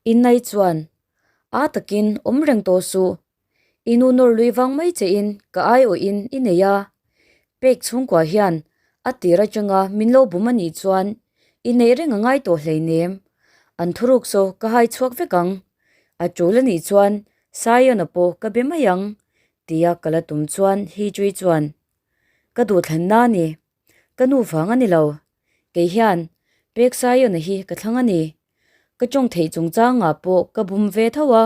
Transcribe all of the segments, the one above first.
Innai chuan a takin awm reng tawh suh. I nu nawr lui vang mai che in ka aiawh in i nei a. Pek chhungkua hian a tir atanga min lo bum a nih chuan i neih reng a ngai tawh hleinem. An thuruk saw ka hai chhuak vek ang. A tul a nih chuan Sion-a pawh ka be mai ang tia ka la tum chuan Hijui chuan ka duhthlan na a ni. Ka nu vang a ni lo. Kei hian Pek Sion-a hi ka thlang a ni. Ka tawng theih chungchangah pawh ka bum ve tho a,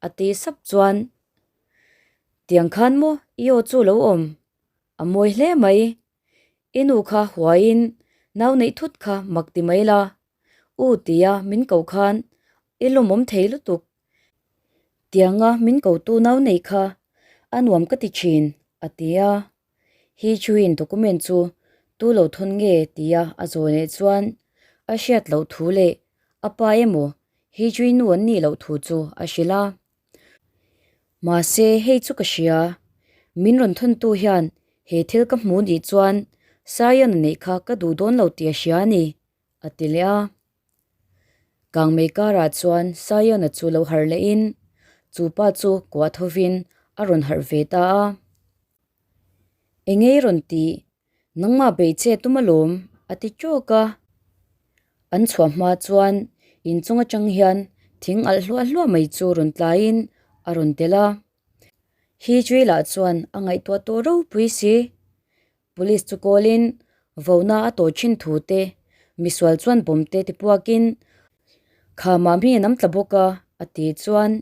a ti sap chuan tiang khan maw i aw chu lo awm a mawi hle mai. I nu kha huaiin nau neih thut kha mak ti mai la. U tia min ko khan i lawmawm thei lutuk. Tianga min kotu nau neih kha a nuam ka ti thin, a ti a. Hi Chuin document chu tu lo thawn nge tia a zawi leh chuan a hriat loh thu leh a pa emaw Hi Chui nu an nih loh thu chu a hrilh a. Mahse hei chu ka hria, min rawn thawntu hian he thil ka hmu nih chuan Sion a neih kha ka duh dawn lo tih a hria a ni, a ti leh a. Kangmei karah chuan Sion-a chu lo harh lehin chu pa chu kuah thovin a rawn harh ve ta a. Engei rawn tih, nangmah bei che tum alawm a ti tawk a. An chhuah hma chuan inchung atang hian thing alh hluah hluah mai chu rawn tlaiin a rawn tel a. Hi Juilah chuan a ngaihtuah tawh ropui si. Police chu kawlin vona a tawh thin thu te, misual chuan bawm te ti puakin khamah mi an am tla bawk a, a ti chuan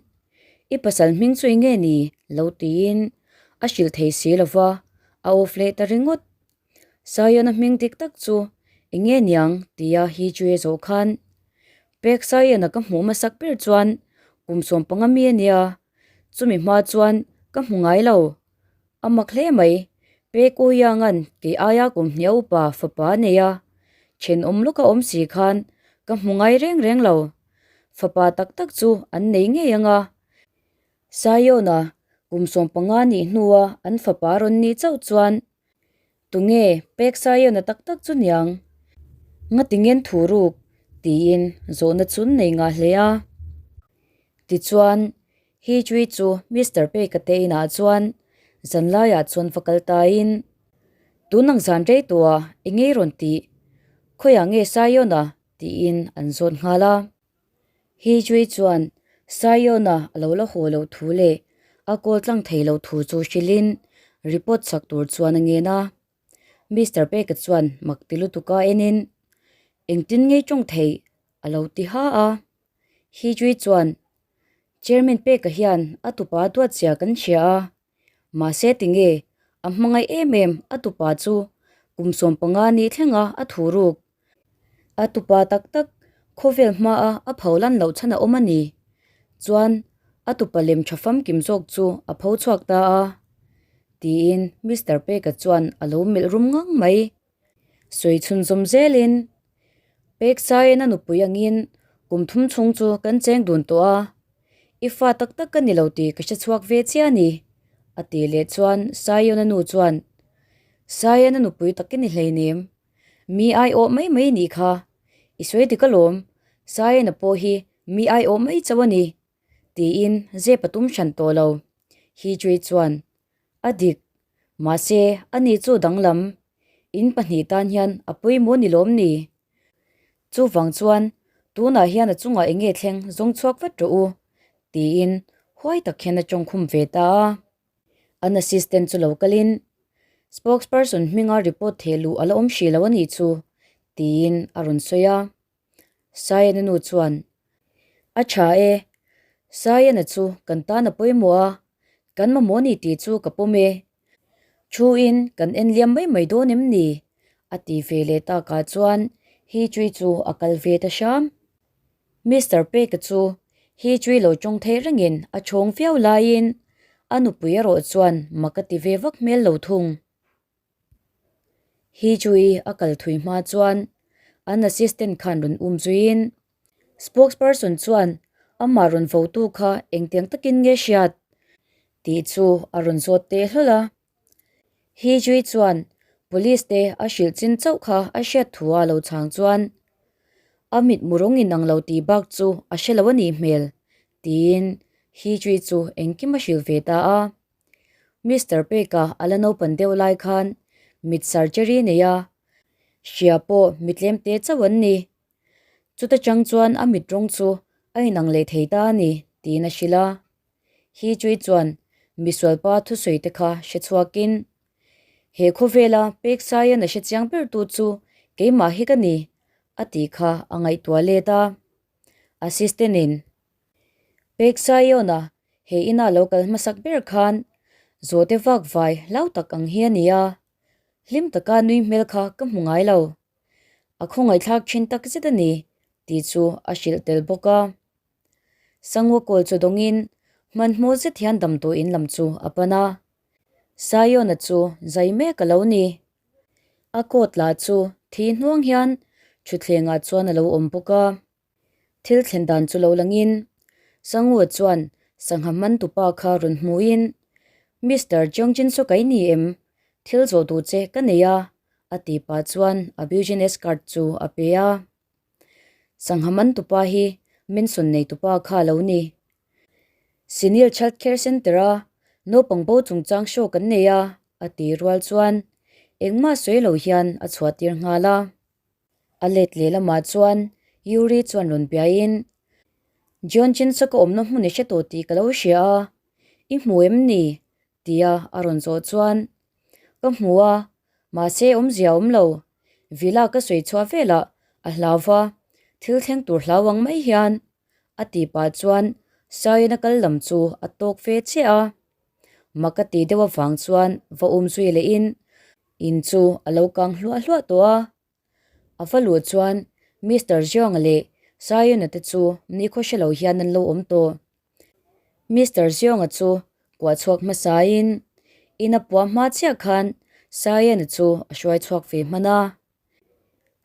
i pasal hming chu eng nge ni lo tiin a hrilh thei si lo va, a off leh ta ringawt. Sion-a hming dik tak chu eng nge niang tia hi Jue zawh khan pek Sion-a ka hmuh hmasak ber chuan kum 15 mi a nia, chumi hma chuan ka hmu ngai lo. A mak hle mai, Pek U Yang-a'n kei aia kum hniah upa fapa a nei a, thenawm lawka awm si khan ka hmu ngai reng reng lo. Fapa tak tak chu an nei ngei ang a. Sion-a kum 15 nih hnua an fapa rawn nih chauh chuan Tunge Pek Sion-a tak tak chu niang? Ngati ngen thu ruk? tiin zawhna chun nei ngah hle a. Tichuan, Hi Chui chu Mister Peka te inah chuan zanlaiah chuan va kal tain, Tun ang zan rei tawha i ngei rawn tih, khawiah nge Sion-a? tiin an zawt nghal a. Hi Chui chuan Sion-a a lo la haw loh thu leh a kawl tlang thei loh thu chu hrilhin report chak tur chuan a ngen a. Mister Peka chuan mak ti lutuka enin, Engtin ngei tawng theih? a lo ti ha a. Hi Chui chuan, Chairman Peka hian a tupa duat zia kan hria a, mahse tinge a hmangaih em em a tupa chu kum 15 ni thlenga a thu ruk. A tupa tak tak khawvel hmaa a pho lan loh chhan a awm a ni. Chuan a tupa lem tha famkim zawk chu a pho chhuak ta a, tiin Mister Peka chuan a lo melh rum ngang mai. Sawi chhunzawm zelin Pek Saiin a nupui angin kum thum chhung chu kan cheng dun tawh a, i fa tak tak ka ni lo tih ka hre chhuak ve chiah a ni, a tih leh chuan Saiona nu chuan, Saiana nupui tak i ni hleinem, mi aiawh mai mai nih kha, i sawi dik alawm, Saiana pawh hi mi aiawh mai chauh a ni, tiin zep a tum hran tawh lo. Hi Chui chuan, A dik. Mahse, ani chu danglam. In pahnih tan hian a pawimawh ni lawm ni? Chuvang chuan, tunah hian a chungah eng nge thleng zawng chhuak vat rawh u, tiin huai tak hian a tawngkhum ve ta a. An assistant chu lo kalin, Spokesperson hminga report theh luh a la awm hrih lo a nih chu, tiin a rawn sawi a. Sayana nu chuan, A tha e, Sayana chu kan tan a pawimawh a, kan mamawh ni tih chu ka pawm e. Thuin kan en liam mai mai dawn em ni? a ti ve leh takah chuan Hi Chui chu a kal ve ta hram. Mister Peka chu Hi Chui lo tawng thei rengin a chhawng viau laiin a nupui erawh chuan mak a ti ve vak hmel lo thung. Hi Chui a kal thui hma chuan an assistant khan rawn um zuiin spokesperson chuan amah rawn votu kha engtiang takin nge hriat tih chu a rawn zawt teh hlawl a. Hi Chui chuan police te a hrilh chin chauh kha a hriat thu a lo chhang chuan. A mitmu rawng inang lo tih bak chu a hre lo a nih hmel, tiin Hee Chui chu engkim a hrilh ve ta a. Mister Peka a la naupan deuh lai khan mit surgery nei a, hria pawh mi tlem te chauh an ni. Chuta chang chuan a mit rawng chu a inang leh thei ta a ni, tiin a hrilh a. Hee Chui chuan misualpa thusawi te kha hre chhuakin, He khawvela pek saian a hre chiang ber tu chu keimah hi ka ni, a tih kha a ngaihtuah let a. Assistant in, Pek Saiona he ina lo kal hmasak ber khan zawhte vak vai hlau tak ang hi a ni a, hlim taka nui hmel kha ka hmu ngai lo. A khawngaihthlak thin tak zet a ni tih chu a hrilh tel bawk a. Sangwa kawl chu dawngin hmanhmawh zet hian damdawiin lam chu a pan a. Saiona chu zai mek a lo ni. A coat lah chu thi hnuang hian thutthlengah chuan a lo awm bawk a. Thil thlen dan chu lo langin Sangwa chuan sangha man tupa kha rawn hmuhin, Mister Jeongjin saw kai ni em? Thil zawh duh che ka nei a, a ti pah chuan a business card chu a pe a. Sangha man tupa hi Mansion nei tupa kha a lo ni. Senior Child Care Centre a naupang bo chungchang show kan nei a, a ti rual chuan engmah sawi lo hian a chhuah tir nghal a. A let leh lamah chuan Yuri chuan rawn biain, Jeon Jin-suk ka awmna hmun i hre tawh tih ka lo hria a, i hmu em ni? tia a rawn zawh chuan, Ka hmu a, mahse awmzia a awm lo. Villa ka sawi chhuah velah a hlau va, thil thleng tur hlau ang mai hian a tih pah chuan Saiin a kal lam chu a tawk ve chiah a. Mak a tih deuh avang chuan va um zui lehin in chu a lo kang hluah hluah tawh a. A va luh chuan Mister Zianga leh Saiona te chu nikhaw hre lo hian an lo awm tawh. Mister Zianga chu kuah chhuak hmasain in a puah hma chiah khan Saiona chu a hruai chhuak ve hman a.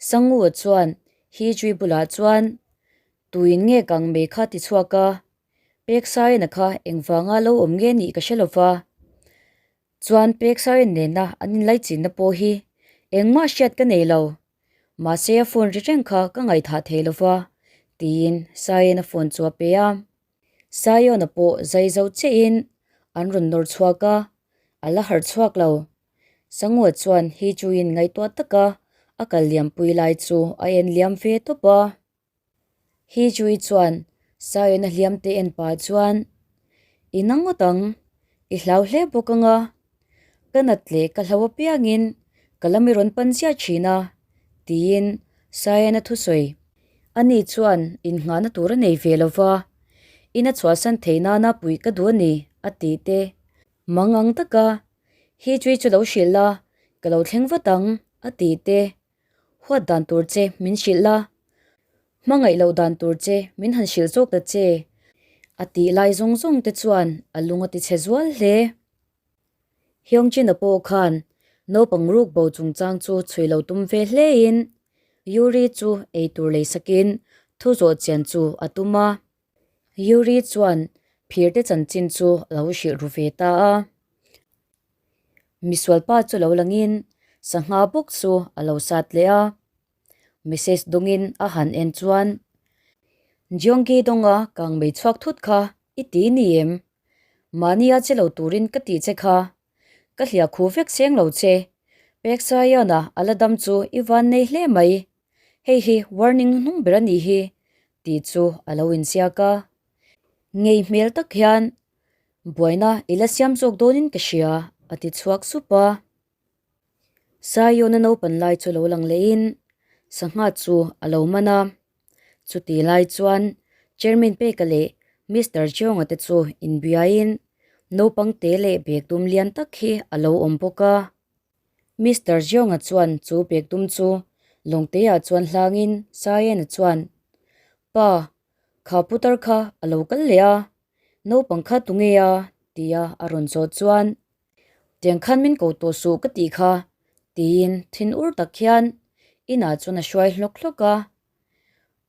Sangua chuan Hee Chui bulah chuan Tuin nge kang mei kha ti chhuak a, pek Saiona kha engvanga lo awm nge nih ka hre lo va. Chuan pek Saion nena an inlaichinna pawh hi engmah hriat ka nei lo. Mahse a phone ri reng kha ka ngaihthah thei lo va, tiin Saion a phone chu a pe a. Saiona pawh zai zo chiahin an rawn nawr chhuak a, a la harh chhuak lo. Sangua chuan hi chuin ngaihtuah taka a kal liampui lai chu a en liam ve tawp a. Hi chui chuan Saiona hliam te en pah chuan, I na ngawt ang, i hlau hle bawk ang a, ka nat leh ka hlau apiangin ka lam i rawn pan ziah thin a, tiin Saiona thusawi. Ani chuan innghahna tur a nei ve lo va, ina chhuahsan theih nana puih ka duh a ni, a tih te. Mang ang taka, Hi chui chu lo hrilh la, ka lo thleng vat ang, a tih te. Huat dan tur che min hrilh la, hmangaih loh dan tur che min han hrilh zawk ta che, a tih lai zawng zawng te chuan a lung a ti chhe zual hle. Hyungjin-a pawh khan naupang ruk bo chungchang chu chhui lo tum ve hlein Yuri chu eitur lei sakin thu zawh chian chu a tum a. Yuri chuan phirte chanchin chu a lo hrilh ru ve ta a. Misualpa chu lo langin sangha bawk chu a lo sat leh a. Message dawngin a han en chuan, Jeonggi dawnga kang mei chhuak thut kha i ti ni em? Mahnia che lo turin ka tih che kha. Ka hliah khu vek seng lo che. Pek Saiana a la dam chu i van nei hle mai. Hei hi warning hnung ber a nih hi tih chu a lo inziak a. Ngei hmel tak hian buaina i la siam zawk dawnin ka hria a ti chhuak sup a. Saiona naupan lai chu lo lang lehin sangha chu a lo man a. Chutih lai chuan Chairman Peka leh Mister Jeonga te chu inbiaiin naupang te leh bag dum lian tak hi a lo awm bawk a. Mister Jeonga chuan chu bag dum chu lawngteah chuan hlangin Saiena chuan, Pa, kha putar kha a lo kal leh a, naupang kha tunge a? tia a rawn zawh chuan, Tiang khan min ko tawh suh ka tih kha, tiin thin ur tak hian inah chuan a hruai hlawk hlawk a.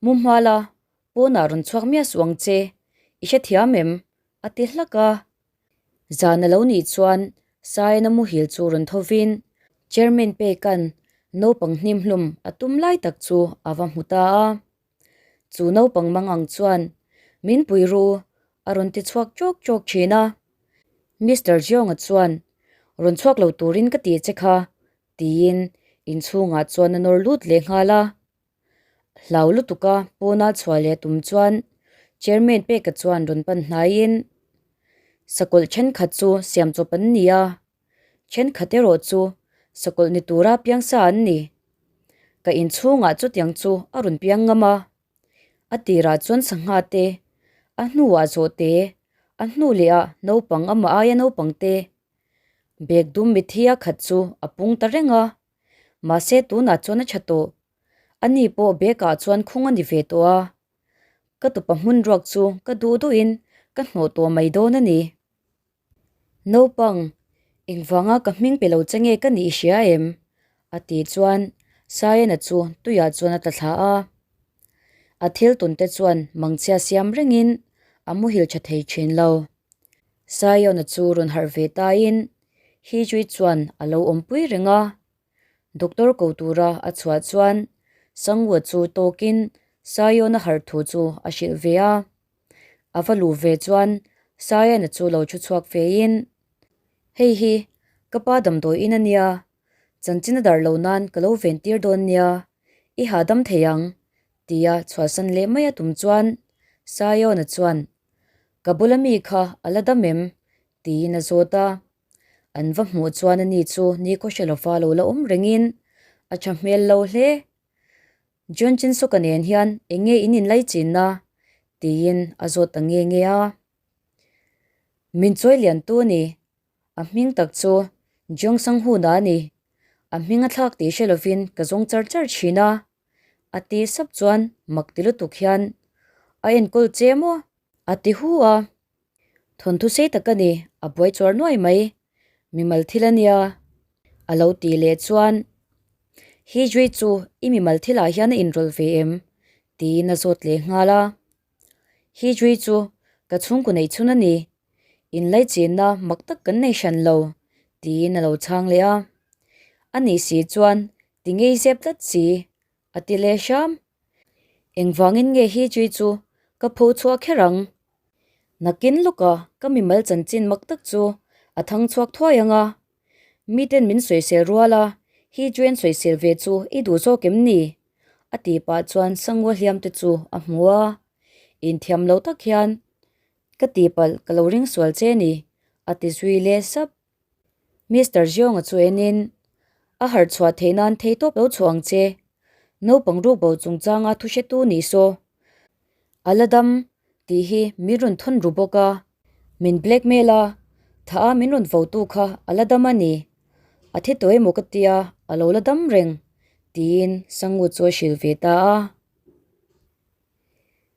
Mu hmala pawnah rawn chhuak miah suh ang che, i hrethiam em? a ti hlak a. Zan a lo nih chuan Saina muhil chu rawn thovin Chairman Pekan naupang hnim hlum a tum lai tak chu a va hmu ta a. Chu naupang mang ang chuan, Min pui ru, a rawn ti chhuak chawk chawk thin a. Mister Jeong-a chuan, Rawn chhuak lo turin ka ti che kha, tiin inchhungah chuan a nawr lut leh nghal a. Hlau lutuka pawna chhuah leh tum chuan Chairman peka chuan rawn pan hnaiin sakawlh thenkhat chu siam chawp an ni a, thenkhat erawh chu sakawlh ni tura piangsa an ni. Ka inchhungah chutiang chu a rawn piang ngam a, a tirah chuan sangha te, a hnuah zawh te, a hnu leh ah naupang amah aia naupang te bag dum mithia khat chu a pung ta reng a. Mahse tunah chuan a tha tawh. Ani pawh bag ah chuan khung a ni ve tawh a. Ka tupa hmun ruak chu ka duh duhin ka hnawh tawh mai dawn a ni. Naupang, engvanga ka hming pe lo che nge ka nih i hria em? A tih chuan Sayana chu tuiah chuan a tla thla a. A thil tawn te chuan mangchhia siam rengin a muhil tha thei thin lo. Sayana chu rawn harh ve tain Hijui chuan a lo awmpui reng a. Doctor ko tura a chhuah chuan Sangwa chu tawkin Sayona harh thu chu a hrilh ve a. A va luh ve chuan Sayana chu lo thu chhuak fein, Hei hi ka pa damdawi in a nia, chanchin a darh lo nan ka lo ven tir dawn nia, i hahdam thei ang, tia chhuahsan leh mai a tum chuan Sayona chuan, Ka bula mi kha a la dam em? tiin a zawt a. An va hmuh chuan ani chu nikhaw hre lova lo la awm rengin a tha hmel lo hle. John Chinsuka nen hian eng nge in inlai chinna? tiin a zawt ta nge nge a. Min chawi lian tu a ni. A hming tak chu Jeong Sang-hoon-a a ni. A hming a thlak tih hre lovin ka zawng char char thin a. A ti sap chuan mak ti lutuk hian a enkawl che maw? A ti hu a. Thawnthu sei tak a ni, a buai chuar nuai mai. Mimal thil a nia. A lo tih leh chuan, Hi Jui chu i mimal thilah hian a inrawlh ve em? tiin a zawt leh nghal a. Hi Jui chu ka chhungkaw neih chhun a ni. Inlaichinna mak tak kan nei hran lo, tiin a lo chhang leh a. A nih si chuan ti ngei zep tlat si, a ti leh hram. Engvangin nge hi chui chu ka pho chhuah kher ang? Nakin lawka ka mimal chanchin mak tak chu a thang chhuak thuai ang a. Miten min sawisel rual a, hi chuan sawisel ve chu i duh zawk em ni? A tih pah chuan Sangwa hliam te chu a hmu a. Inthiam lo tak hian ka tihpalh ka lo ring sual che ni, a ti zui leh sap. Mister Jeong-a chu enin, A harh chhuah theih nan thei tawp lo chhuah ang che. Naupang ruk bo chungchanga thu hretu ni saw. A la dam tih hi min rawn thawn ru bawk a. Min blackmail a, tha a min rawn votu kha a la dam a ni. A thi tawh emaw ka tia, a lo la dam reng, tiin Sangu chu a hrilh ve ta a.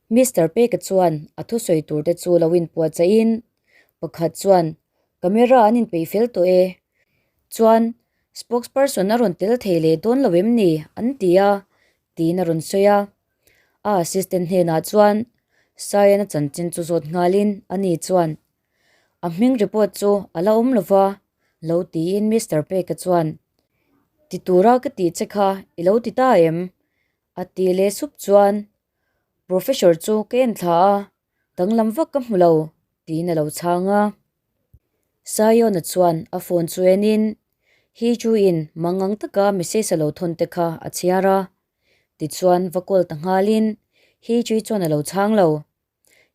Mister Peka chuan a thusawi tur te chu lo inpuahchaihin pakhat chuan camera an inpeih fel tawh e. Chuan spokesperson a rawn tel thei leh dawn lo em ni an ti a tiin a rawn sawi a. A assistant hnenah chuan Saian a chanchin chu zawt nghalin ani chuan a hming report chu a la awm lova lo tiin Mister Peka chuan ti tura ka tih che kha i lo ti ta em? A ti leh sup chuan Professor chu ka en thla a, danglam vak ka hmu lo tiin a lo chhang a. Sayona chuan a phone chu enin Hi chu in mangang taka message a lo thawn te kha a chhiar a. Tichuan va call ta nghalin Hi chui chuan a lo chhang lo.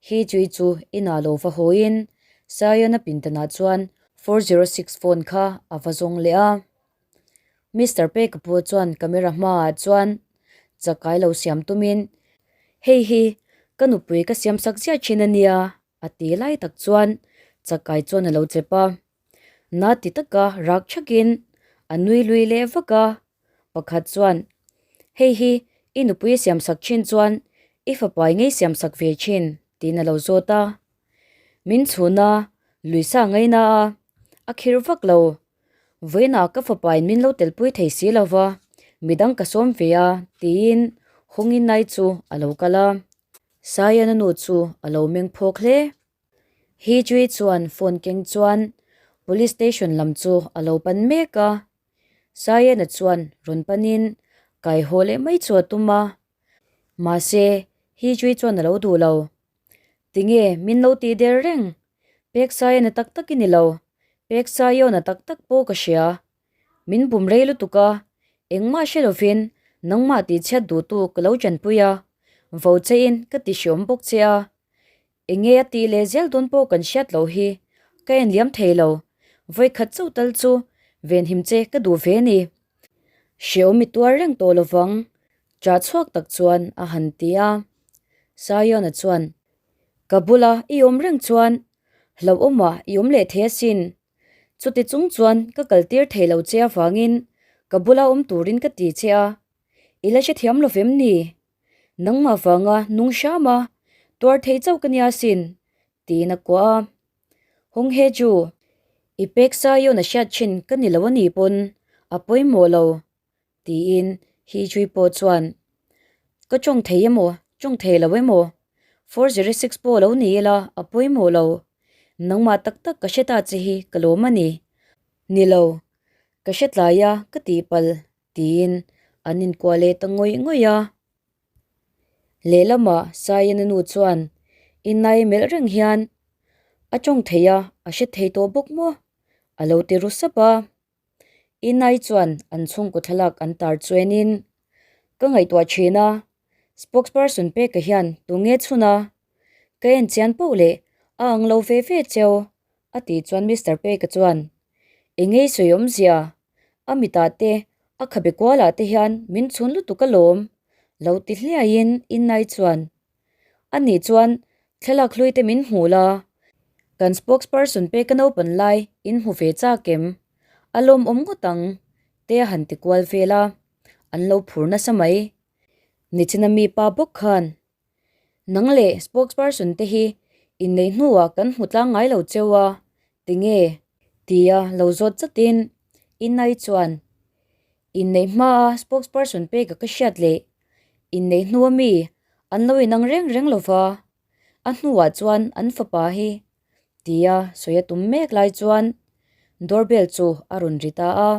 Hi chui chu inah lo va hawiin Sayona pindanah chuan 406 phone kha a va zawng leh a. Mister Peka pawh chuan camera hmaah chuan chakai lo siam tumin, Hei hi ka nupui ka siam sak chiah thin a nia, a ti lai tak chuan chakai chuan a lo chep a. Na ti taka rak thakin a nui lui leh vak a. Pakhat chuan, Hei hi i nupui siam sak thin chuan i fapa i ngei siam sak ve thin, tiin a lo zawt a. Min chhun a, lui sa ngaina a, a khir vak lo. Vawiinah ka fapain min lo telpui thei si lo va, midang ka sawm ve a, tiin Hawngin Nai chu a lo kal a. Saiana nu chu a lo meng phawk hle. Hi Chui chuan phone keng chuan Police Station lam chu a lo pan mek a. Saiana chuan rawn panin kai haw leh mai chu a tum a. Mahse. Hee-Jui chuan a lo duh lo. Tinge min lo tih der reng? Pek Saia na tak tak i ni lo. Pek Saia na tak tak pawh ka hria. Min bum rei lutuk a, engmah hre lovin nangmah tihchhiat duhtu ka lo tanpui a, vo chein ka ti hreawm bawk che a. Enge a tih leh zel dawn pawh kan hriat loh hi ka en liam thei lo, vawikhat chauh tal chu venhim che ka duh ve ni. Hreawm i tuar reng tawh lovang, ṭah chhuak tak chuan a han ti a. Zion-a chuan, Ka bula i awm reng chuan hlauhawmah i awm leh thei asin. Chuti chung chuan ka kaltir thei lo che avangin ka bula awm turin ka ti che a, i la hrethiam lo vem ni? Nangmah vanga nung hram a, tuar thei chauh ka nia sin, tiin a kuah a. Hawng he chu, i pek Zion a hriat thin ka ni lo a nih pawn a pawimawh lo, tiin Hee-Chui pawh chuan, Ka tawng thei emaw, tawng thei lo emaw, 406 pawh lo ni ila a pawimawh lo, nangmah tak tak ka hre ta che hi ka lawm a ni. Ni lo, ka hre tlai a ka tihpalh. Tiin an inkuah leh ta ngawih ngawih a. Lehlamah Saiana nu chuan inai melh reng hian a tawng thei a, a hre thei tawh bawk maw? A lo ti ru sap a. Inai chuan an chhungkaw thlalak an tar chuanin ka ngaihtuah thin a, spokesperson peka hian tunge chhun a? Ka en chian poh leh a ang lo ve ve cheu a tih chuan Mister Peka chuan Engei sawi awmzia a mitah te a khabe kualah te hian min chhun lutuk alawm lo ti hliaiin Innai chuan Ani chuan thlalak hlui te min hmuh la, kan spokesperson peka naupan lai in hmu ve chak em? A lawmawm ngawt ang te a han ti kual vel a, an lo phur nasa mai. Nichina mi pa bawk khan Nang leh spokesperson te hi inneih hnuah kan hmu tlang ngai lo cheu a, tinge? Tia lo zawt chatin Inai chuan inneih hmaa spokesperson peka ka hriat leh inneih hnua mi an lo inang reng reng lo va, a hnuah chuan an fapa hi tia sawi a tum mek lai chuan doorbell chu a rawn ri ta a.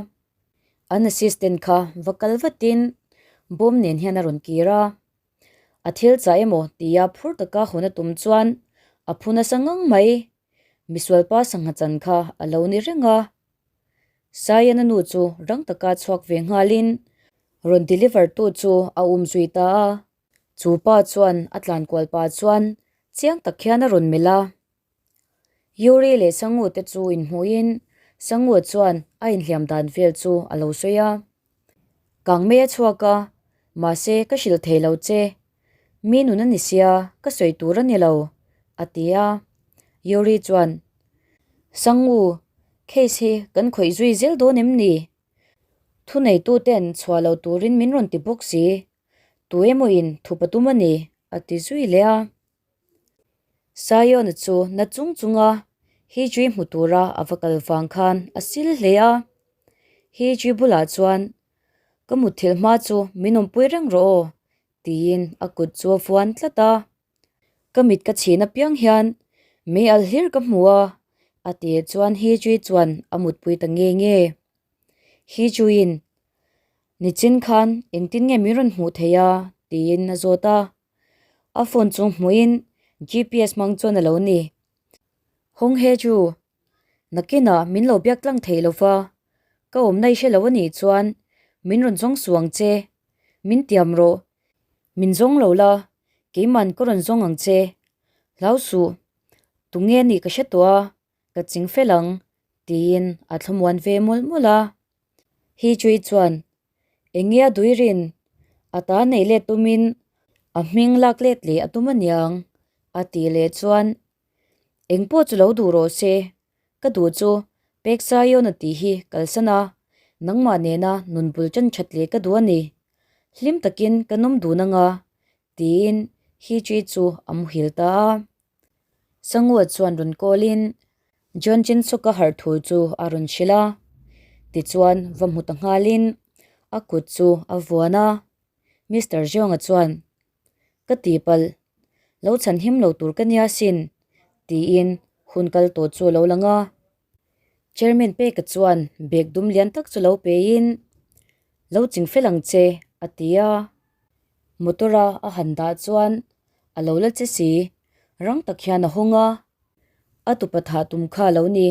An assistant kha va kal vatin bawm nen hian a rawn kir a. A thil chah emaw tia phur taka hawn a tum chuan a phu nasa ngang mai. Misualpa sangha chan kha a lo ni reng a. Saiana nu chu rang taka chhuak ve nghalin rawn deliver tu chu a um zui ta a. Chu pa chuan a tlan kual pa chuan chiang tak hian a rawn melh a. Yuri leh Sangu te chu inhmuhin Sangu chuan a inhliam dan vel chu a lo sawi a. Kangmei a chhuak a, mahse ka hrilh thei lo che. Mi nun a ni sia, ka sawi tur a ni lo, a ti a. Yuri chuan, Sangu, case hi kan khawih zui zel dawn em ni? Thuneituten chhuah lo turin min rawn ti bawk si. Tu emawin thup a tum a ni, a ti zui leh a. Zion-a chu na chung chunga Hijri hmu tura a va kal vang khan a sil hle a. Hijri bulah chuan, Ka mutthilh hma chu min awmpui reng rawh aw, tiin a kut chu a vuan tlat a. Ka mit ka chhin apiang hian mei al hlir ka hmu a, a ti chuan Hijri chuan a mutpui ta nge nge. Hijriin, Nichin khan engtin nge min rawn hmuh thei a? tiin a zawt a. A phone chu hmuhin GPS hmang chuan a lo ni. Hawng he chu nakinah min lo biak tlang thei lo va, ka awmna i hre lo a nih chuan min rawn zawng suh ang che, min tiam rawh, min zawng lo la, keiman ka rawn zawng ang che, hlau suh, tunge a nih ka hre tawh a, ka ching fel ang, tiin a thlamuan ve mawlh mawlh a. Hi Chui chuan Eng nge a duirin? A ta neih let tumin a hming lak let leh a tum aniang, a tih leh chuan Eng pawh chu lo duh rawh se, ka duh chu Pek Zion a tih hi kalsan a, nangmah nena nun bul tan that leh ka duh a ni. Hlim takin ka nawm dun anga, tiin Hi Chi chu a muhil ta a. Sangua chuan rawn kawlin John Chinsuka harh thu chu a rawn hrilh a, tichuan va hmu ta nghalin a kut chu a vuan a. Mister Zhonga chuan, Ka tihpalh, lo chhan him lo tur ka nia sin, tiin hun kal tawh chu a lo lang a. Chairman Peka chuan bag dum lian tak chu lo peiin, Lo ching fel ang che, a ti a. Motor-a a han dah chuan. A lo la che si. Rang tak hian a hawng a. A tupa thah tum kha a lo ni.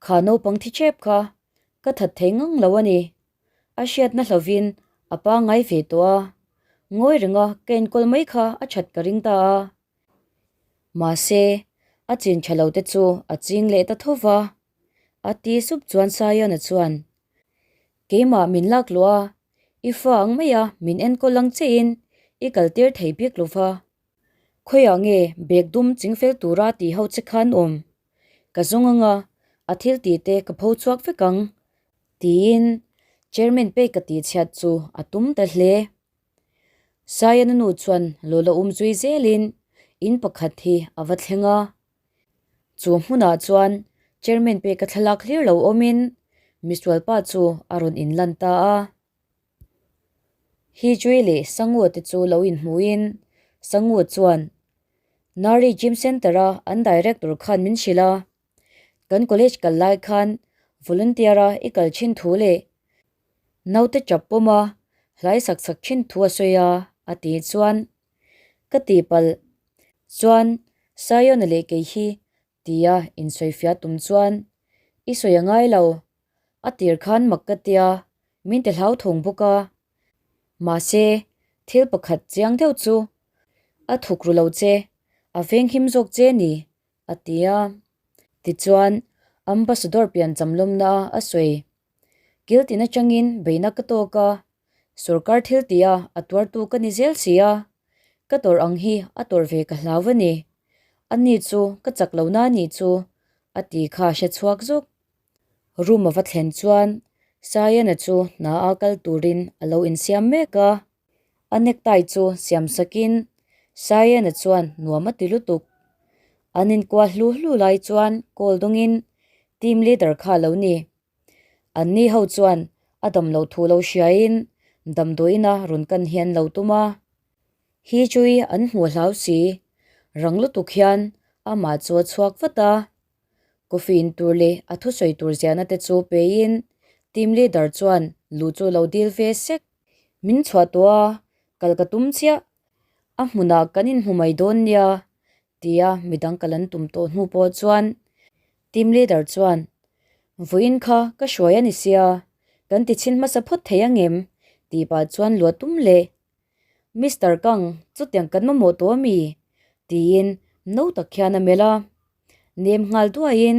Kha naupang thi chep kha ka that thei ngang lo a ni. A hriatna hlovin a pangngai ve tawh a. Ngawi renga ka enkawl mai kha a that ka ring ta a. Mahse, a chin tha lo te chu a ching leh ta tho va. A ti sup chuan Sayona chuan, Keimah min lak luh a, i fa ang mai a min enkawl ang chiahin i kal tir thei bik lo va. Khawiah nge bag dum chingfel tura tih ho che khan awm? Ka zawng anga a thil tih te ka pho chhuak vek ang, tiin Chairman pek ka tihchhiat chu a tum ta hle. Sayana nu chuan Lola um zui zelin in pakhat hi a va thleng a. Chu hmunah chuan Chairman peka thlalak hlir lo awmin misualpa chu a rawn inlan ta a. Hijui leh Sangua te chu lo inhmuhin Sangua chuan Nari Gym Centre-a an director khan min hrilh a, kan college kal lai khan volunteer-a i kal thin thu leh Naute chap pawm a, hlai sak sak thin thu a sawi a, a ti chuan ka tihpalh chuan Sayona leh kei hi tia insawifiah tum chuan i sawi a ngai lo, a tir khan mak ka tia min ti hlauthawng bawk a, mahse thil pakhat chiang deuh chu a thuk ru lo che, a venghim zawk che ni a ti a, tichuan Ambassador piancham lawmna a sawi. Kil tin atangin beihna ka tawk a, sorkar thil tia a tuartu ka ni zel si a, ka tawrh ang hi a tawrh ve ka hlau a ni. Ani chu ka chak lo na nih chu a ti kha hre chhuak zuk. Room a va thlen chuan Sayana chu hna a kal turin a lo insiam mek a, a necktie chu siam sakin Sayana chuan nuam a ti lutuk. An inkuah hlu hlu lai chuan call dawngin team leader kha a lo ni. An ni ho chuan a dam loh thu lo hriain damdawiina rawn kan hi an lo tum a. Hi chui an hmuh hlau si, rang lutuk hian amah chu a chhuak vat a. Coffee in tur leh a thusawi tur ziahna te chu peiin team leader chuan luh chu lo dil ve sek. Min chhuah tawh a, kal ka tum chiah. A hmunah kan inhmu mai dawn nia tia midang kal an tum tawh hnu pawh chuan team leader chuan vawiin kha ka hruai a ni sia, kan ti chhin hmasa phawt thei ang em? tih pah chuan luah tum leh Mister Kang chutiang kan mamawh tawh a mi? tiin no tak hian a melh a, nem nghal duaiin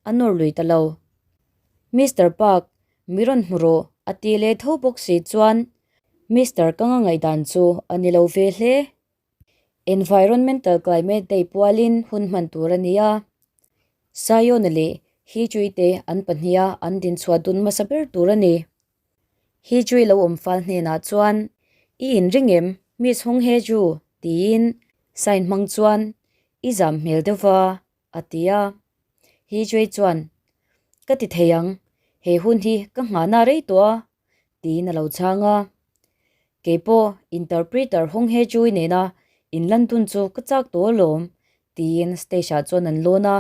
a nawr lui ta lo. Mister Park mi rawn hmu rawh a ti leh tho bawk si chuan Mister Kang a ngaihdan chu a ni lo ve hle. Environmental Climate Day pualin hun hman tur a ni a, Sayona leh Hichui te an pahniha an dinchhuah dun hmasa ber tur a ni. Hichui lo awm fal hnenah chuan, I inring em, Miss Hong Hye Joo? tiin sign hmang chuan i zam hmel deuh va, a ti a. Hichui chuan, Ka ti thei ang, he hun hi ka nghahna rei tawh a, tiin a lo chhang a. Keipawh interpreter Hong Hye Joo nena inlan dun chu ka chak tawh alawm, tiin stage ah chuan an lawn a.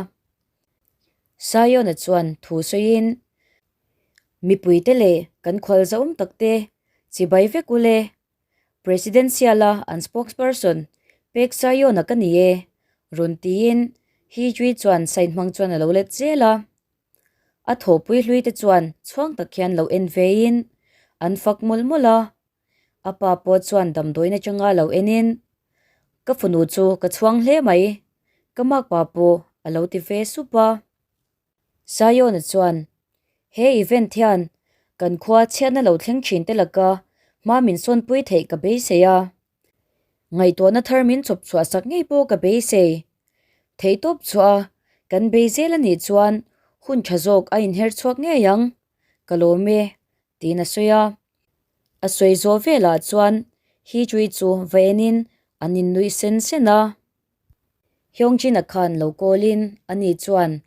Sayona chuan thu sawiin, Mipuite leh kan khual zauhawm takte chibai vek u le, President Siala an spokesperson Pek Sayona ka ni e, rawn tiin Hye Joo chuan sign hmang chuan a lo let zel a. A thawhpui hlui te chuan chhuang tak hian lo en veiin an fak mawlh mawlh a, a pa pawh chuan damdawiin atanga lo enin, Ka fanu chu ka chhuang hle mai, ka makpa pawh a lo ti ve sup a. Sayona chuan, He event hian kan khua chhiatna lo thleng thin te laka hma min sawnpui theih ka beisei a. Ngaihtuahna thar min chawp chhuah sak ngei pawh ka beisei. Theihtawp chhuah a, kan bei zel a nih chuan hun tha zawk a inher chhuak ngei ang, ka lawm e, tiin a sawi a. A sawi zawh velah chuan Hichui chu va enin an innuih sen sen a. Hyungjin-a khan lo call-in ani chuan,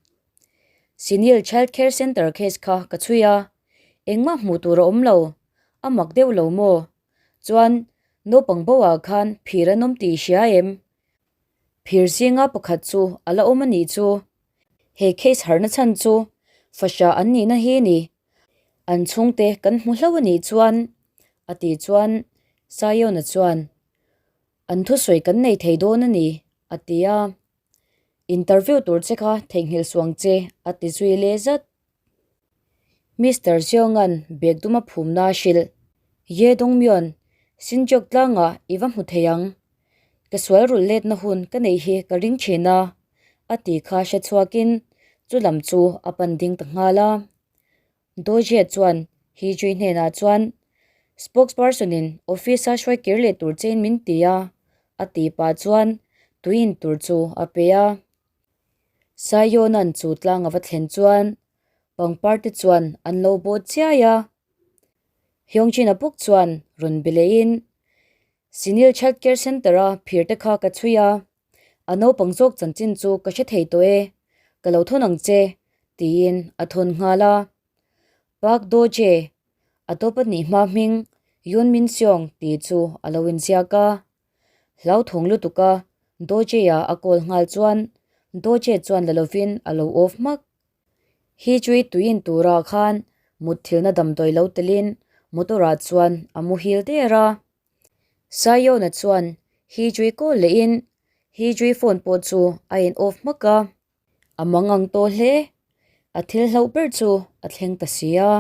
Senior Child Care Centre case kha ka chhui a, engmah hmuh tur a awm lo, a mak deuh lo maw? Chuan naupang bo ah khan phir an awm tih i hria em? Phir zinga pakhat chu a la awm a nih chu. He case harhna chhan chu fahrah an nihna hi ni. An chhungte kan hmu hlo a nih chuan a tih chuan Sayona chuan. An thusawi kan nei thei dawn a ni, a ti a. Interview tur che kha theihnghilh suang che, a ti zui leh zat. Mister Seong-a'n bag duma phumna a hrilh. Ye Dongmyeon, Sinjok tlangah i va hmu thei ang. Ka sual rulh letna hun ka neih hi ka ring thin a, a ti kha hre chhuakin chu lam chu a pan ding ta nghal a. Doje chuan Hee-Jui hnenah chuan, Spokesperson-in office-a hruai kir leh tur chein min ti a, a tih pah chuan tui in tur chu a pe a. Saiona'n chu tlang a va thlen chuan pangpar te chuan an lo bawh chiai a. Hyungjin-a bawk chuan rawn be lehin, Sinil Child Care Centre-a phir te kha ka chhui a, a naupang zawk chanchin chu ka hre thei tawh e, ka lo thawn ang che, tiin a thawn nghal a. Park Do-je, a tawp a nih hma hming Yoon Min-seong tih chu a lo inziak a. Hlauthawng lutuk a, Doje-a a call nghal chuan Doje chuan la lovin a lo off hmak. Hi chui tui in turah khan mutthilna damdawi lo telin motor-ah chuan a muhil der a. Saiona chuan Hi chui call lehin Hi chui phone pawh chu a in off hmak a. A mang ang tawh hle. A thil hlauh ber chu a thleng ta si a.